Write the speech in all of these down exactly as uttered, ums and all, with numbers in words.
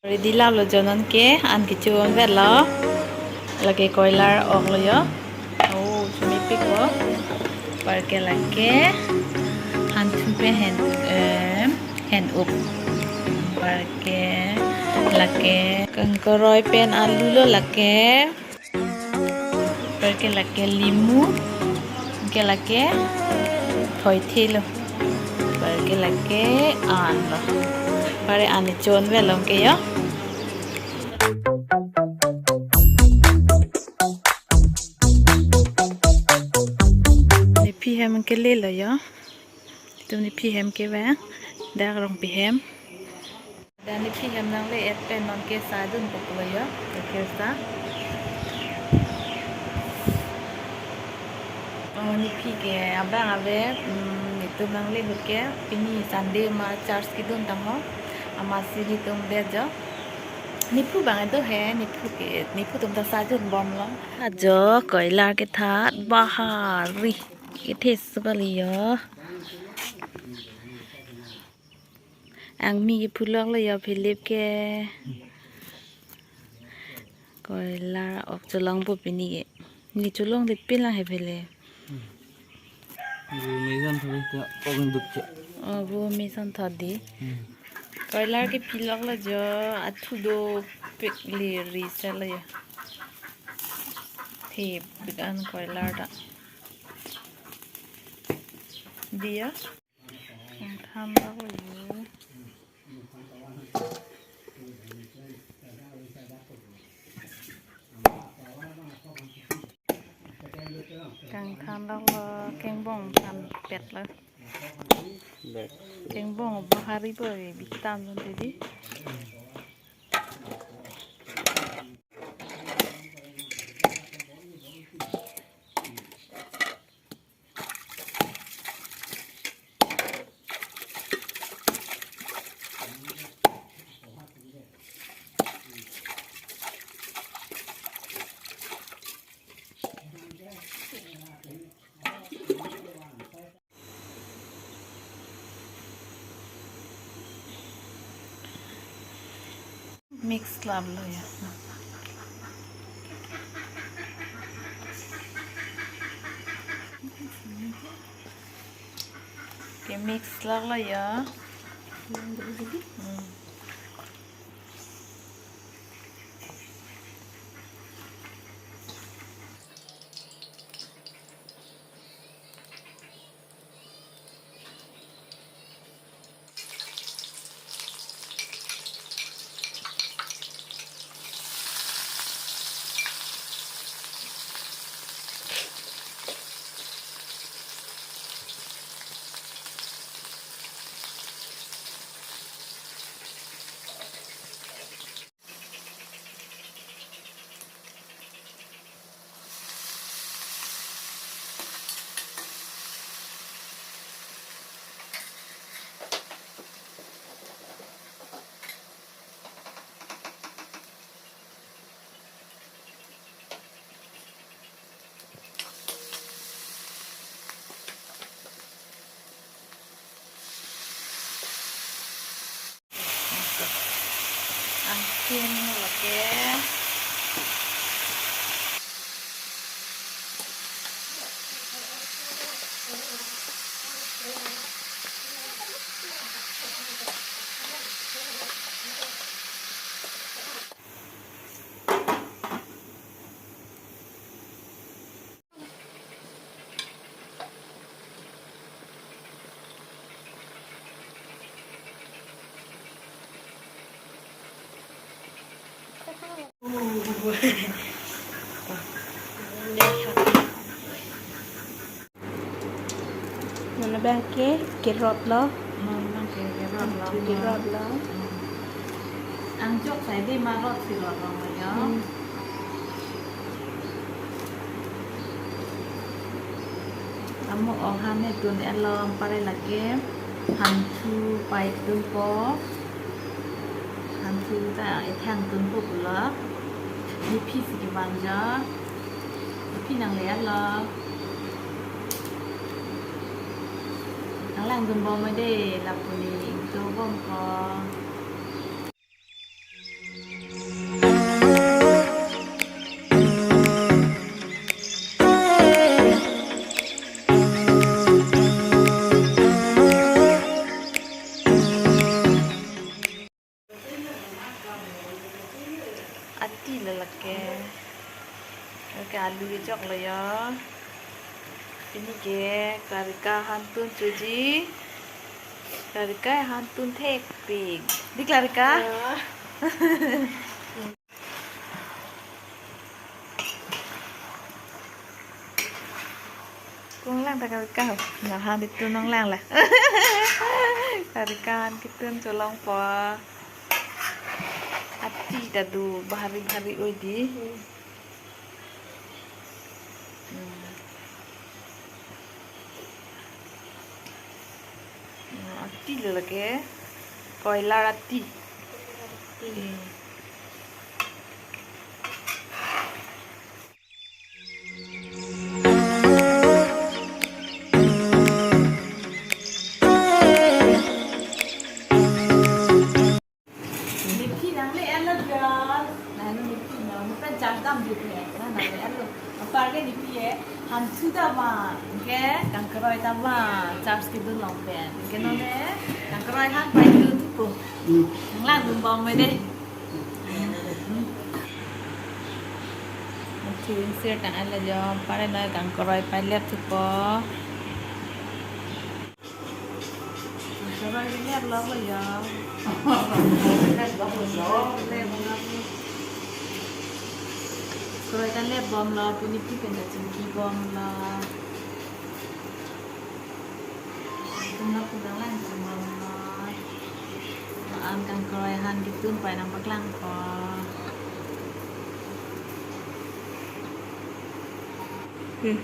Ready lap lo jo non ke, an kecho-un vet lo. Lake koilar ok lo jo. Oh, chumepik lo. Par ke lake hanthu pen hen, em, hen-up. Par ke lake kangkoroi pen alu lo lake. Par ke lake limu, ke lake thoithe lo. Par ke lake an lo. Pare an kecho-un vet lo ke jo. Nephi hem kele lo jo. Itum nephi hem kevang. Dak Rongpi hem. Dak nephi hem nangle-et pen non ke sa dun po pulo jo, gakhir sa. Oh, nephi ke abang ave, mm, netum nangle ahut ke, pini Sunday ma church kedun tangho, amatsi netum det jo. Nephu abang do he, nephu ke, nephu atum ta sa dun bom lo. Ajo, koilar kethat, bahari, kethe su kali jo. Angmi kephu lok lo jo Philip ke. Koilar ok cholong po pini ke. Ne cholong de pin lang he Philip. Bu me san thori ta ok duk che. Oh, bu me san thori di. Hmm. Koilar kephi lok lo jo, athu dopik le ri se lo jo. Thepik an koilar ta. Diya. Kangthan lok lo jo. Kangthan lok lo, kengbong than pet lo. Bek. Kengbong bahari po, bitam non tadi. Mix lap lo jo. Ke mix lap lo jo. Hmm. Angkin lake. Non abang ke kerot lo. Non abang ke kerot lo. Kerot lo. Angjok sai di ma rot si rot lo jo. Hmm. Amo ohan ne tun elom pare lake. Hanthu pai tun po. Hanthu ta ethang tun po pulo. Nephi si kevang jo. Nephi nangle-et lo. Nanglang dun bom de, lapu ne ingto bom ko. Ati lo lake. Lake alu kejok lo ya. Pini ke Klarika hantun choji. Klarika hantun thekpik. Di Klarika? Ya. Kung lang ta Klarika ho. Nang han ditun nang lang la. Klarika han ketun cholongpo. Ati ta do bhari bhari oi di. Hmm. Hmm. Hmm, ati lo lake. Koilar ati. Hmm. Nipi nangle-etlo, girl. Nang nipi no, nipen charge damji pen. Nang nangle-etlo. Apar ke nipi ke hanthu ta vang, ke kangkroi ta vang, charge kedun long pen. Ke non ke kangkroi han pai dun thupo. Hmm. Nang langdun bom me de. Hmm. Hanthu ingsir tang-etlo jo, apar ke non kangkroi pai lep thupo. Kangkroi ke lep lo bo ya. Lep lo bo ya. Lep lo. Kangkroi ta lep bom lo, pini pi pen ta chingki bom lo. Tum lo tum lang chingki bom lo. An kangkroi han ketun pai nangpaklangpo. Hmm.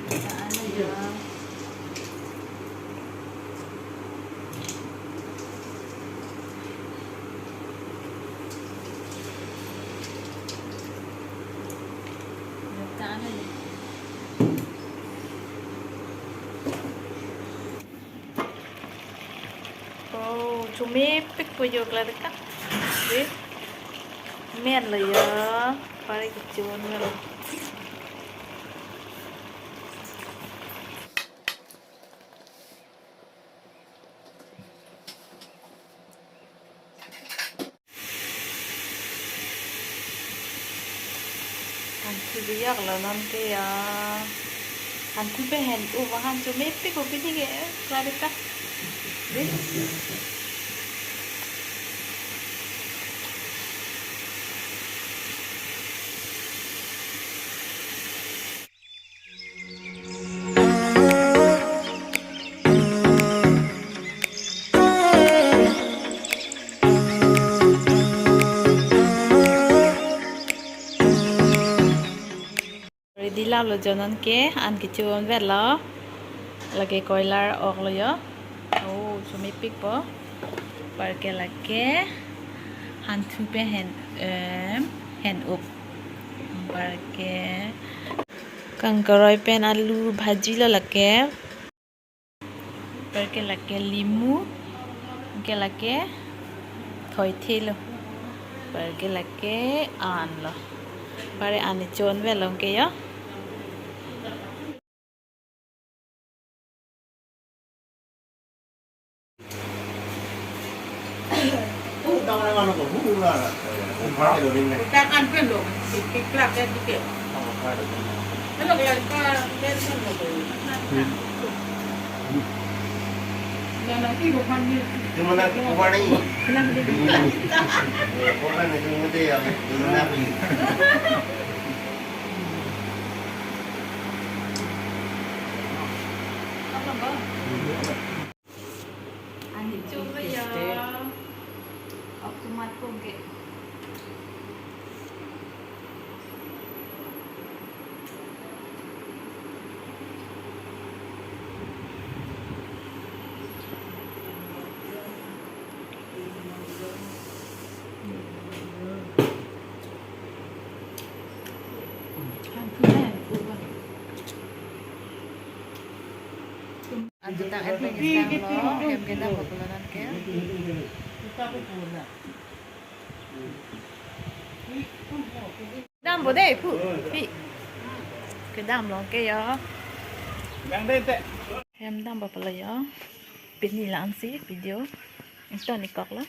Oh, chomepikpo jo Klarika. Dei. Met lo ya. Apar ke kechun lo. Hanthu bijak lo non ke ya. Hanthu pen hen-up ahan chomepikpo pini ke Klarika. Dei. Ready lo jo non ke, an kechun vetlo. Lake koilar ok lo jo. Oh, chomepikpo. Apar ke lake hanthu pen hen, em, hen-up. Apar ke kangkroi pen alu bhaji lo lake. Apar ke lake limu, ke lake thoithe lo. Apar ke lake an lo. Apar ke an chon vetlo ke ya. Ani chum ba ya. Op tumat pong ke. Anju tang-et pen ke tang lo, hem kedam lo pulo non ke. Dampo dei, pu. Pi. Kedam lo ke ya. Hem dampo pulo ya. Pini la-ansi video. Ington-ik kok lo.